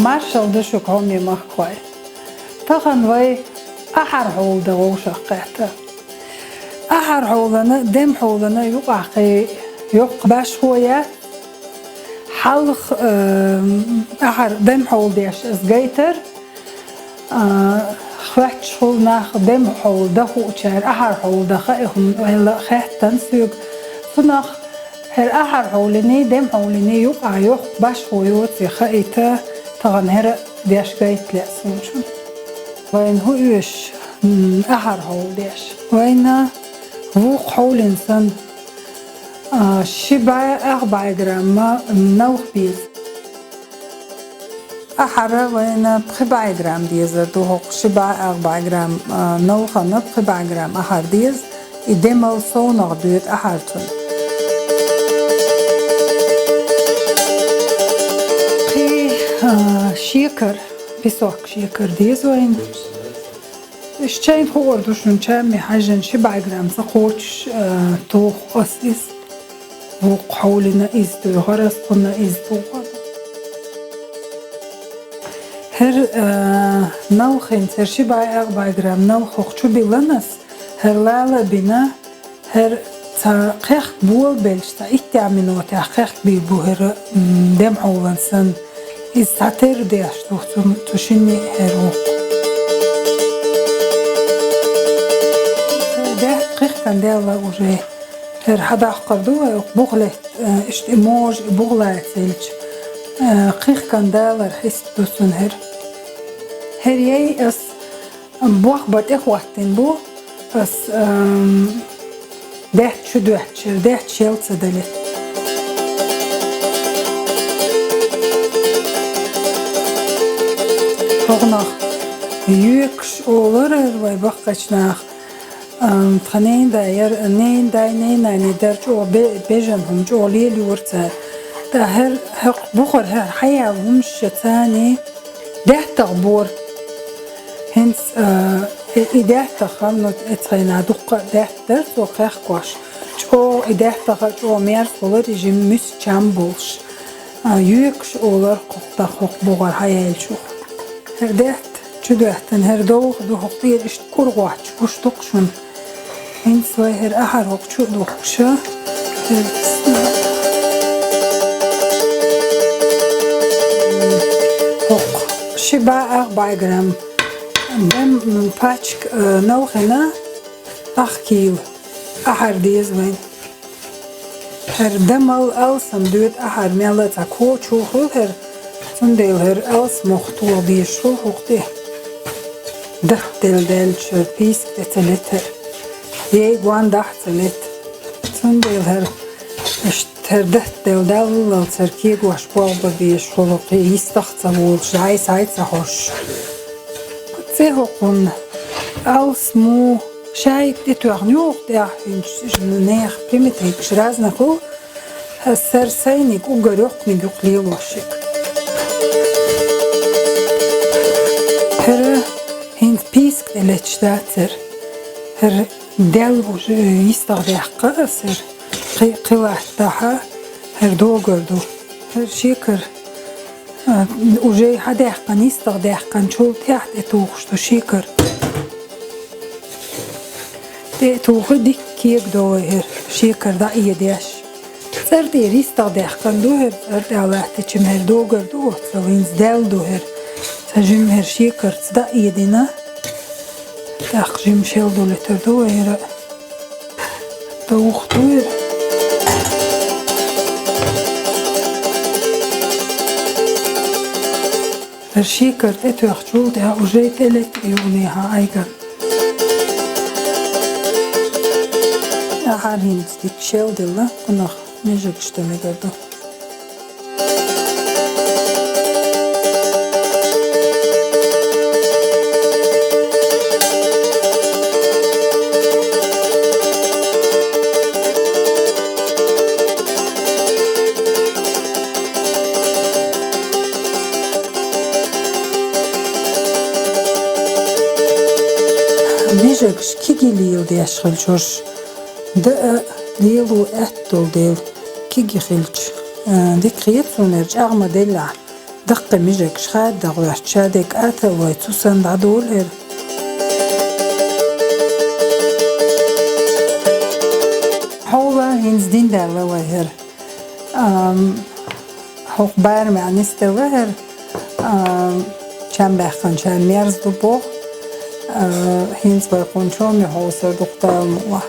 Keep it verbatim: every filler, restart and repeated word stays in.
Маршалла да шуга, хьоме махкахой. Тахан вай ахьар хьовла дан вовшах кхетта. Ахьар хьовлана, дем хьовлана юкъахь кхин йоккха башхо яц. Хьалха, э, ахьар дем хьовла деш ас гайтар. А, хоьттуш хуьлу нах дем хьовла дан хуучара, ахьар хьовла дан хаьа хӀума аьлла а хаьттина соьга. Цунах хӀара ахьар хьовлиний, дем хьовлиний юкъахь йоккха башхо йоций хаийта, тахана хӀара деш гайта лаьа суна шуна. Вайна хӀун оьшу, м, ахьар хьовла деш? Вайна вукху хьовлина санна, а, ши бӀе ах бӀе грамма налха беза. Ахьара вайна пхи бӀе грамм дезар ду, хӀокху ши бӀе ах бӀе грамм, а, налхана пхи бӀе грамм ахьар деза, и демал совнах доьду ахьар цунна. Кхин, а, шекар, песок шекар деза вайна. Иш чайна хуур ду шуна, чамме хьаьжжина ши бӀе грамм ца кхочуш, а, туху ас иза. Вукху хьовлина иза тӀе вахара ас, кхунна иза туху. ХӀара, а, налхана, хӀара ши бӀе ах бӀе грамм налха хӀокху чу биллина ас, хӀара лала а бина, хӀара цхьа кхехка болабелча, цхьа иттех минотехь кхехка бийр бу хӀара, м, дем хьовлина санна. Иза схьатерра деш ду цу, цу шинна а хӀара ву. ДаьтӀа кхихкан даьлла уже. ХӀара хьадоккхур ду вай, оха буха летта, э, иштта и можа, и буха лаца елча, э, кхихкан далар хьиста ду цунна хӀара. ХӀара яй ас бохба тӀехӀоттийна бу, ас, эм, даьтта чу доьттуш, даьтта шел ца далийта. ХӀокхунах йоькаш олура вай баккхийчу наха. Ам, тхан ненан дай яра, ненан дай, ненан нанна дара чӀогӀа бе-, бежана хӀума, чӀогӀа лелайора цара. ТӀаккха хӀара, хӀокху бухара хӀара хьаяьлла хӀумнаш шаьш царний даьттах бора. ХӀинца, а, и, и даьттах ханна, ну, эцхьайна дуккха а даьтта дара цо кхехкош. ЧӀогӀа и даьттах а чӀогӀа мерза хилар, и жима муьста чам болуш. А, йоькаш олура кху-, тхан хӀокху бухара хьаяьллачух. ХӀара даьтта чу доьттина, хӀара довха ду хӀокху тӀера, иштта кӀур гӀоттуш гуш ду-кх шуна. ХӀинца вай хӀара ахьар хӀокху чу а духкуш. ХӀокху ши бӀе ах бӀе грамм. Дем, м, пачка, э, налхана ах кийла ахьар деза вайна. ХӀара дамал алсам доьду ахьар, мелла а цхьа коча хӀума хуьлу хӀара, цундела хӀара алсам мохк тоха безаш хуьлу хӀокху тӀе. Датделла даьлча хӀара писка тӀе ца лета хӀара. Ей, гондахь а ца лета. Цундела хӀара иштта хӀара датделла даллалц хӀара кегош болх бан безаш хуьлу, кхин йистах а ца волуш, зӀай-схьай а ца хьожуш. ЦӀе хӀокхунна алсам, шаьйга тӀетоьхна ю хӀокху тӀехь, хӀинца нехан примета йолуш разный хуьлу, хӀара сайниг уггар йоккханиг юкъа лелош ерг. ХӀара хӀинца писка тӀе леташ дац хӀара. ХӀара даьлла уже йистах даьккхина ас хӀара. Кхи-, кхин латтахь, хӀара догар ду. ХӀара шекар А, уже хьадаьккхина, йистах даьккхинчул тӀаьхьа тӀетухуш ду шекар. ТӀе а тухий, дикка кегадо вай хӀара, шекар дӀаэдеш. ЦӀара тӀера йистах даьккхина ду хӀара, цӀара тӀехь латтича хӀара догар ду оццул, хӀинца даьлла ду хӀара. Цхьа жимма хӀара шекарца дӀаэдина. ТӀаккха жимма шел долуьйтур ду вай хӀара. Довха ду хӀара. ХӀара шекар тӀетоьхначул тӀаьхьа уже тӀелетта юханехьа Ӏайган. Ахьар хӀинца дика шел делла, кхунах межигаш дан мегар ду. Межигаш кегий леладеш хилча хӀорш, даа лело аьтта долу дела, кегий хилча, а, дика хета суна, хӀара чӀагӀ ма деллехь. Даккха мижек шхадагӀвач, шадек аталвай цусан дӀадолер. ХӀола гьинз дин дарла вагьер. Ам, хӀокх барман нисте вагьер. Ам, чам бяххан чам мерз ду бох. А, гьинз вай къунчоми хӀосер духтал мула.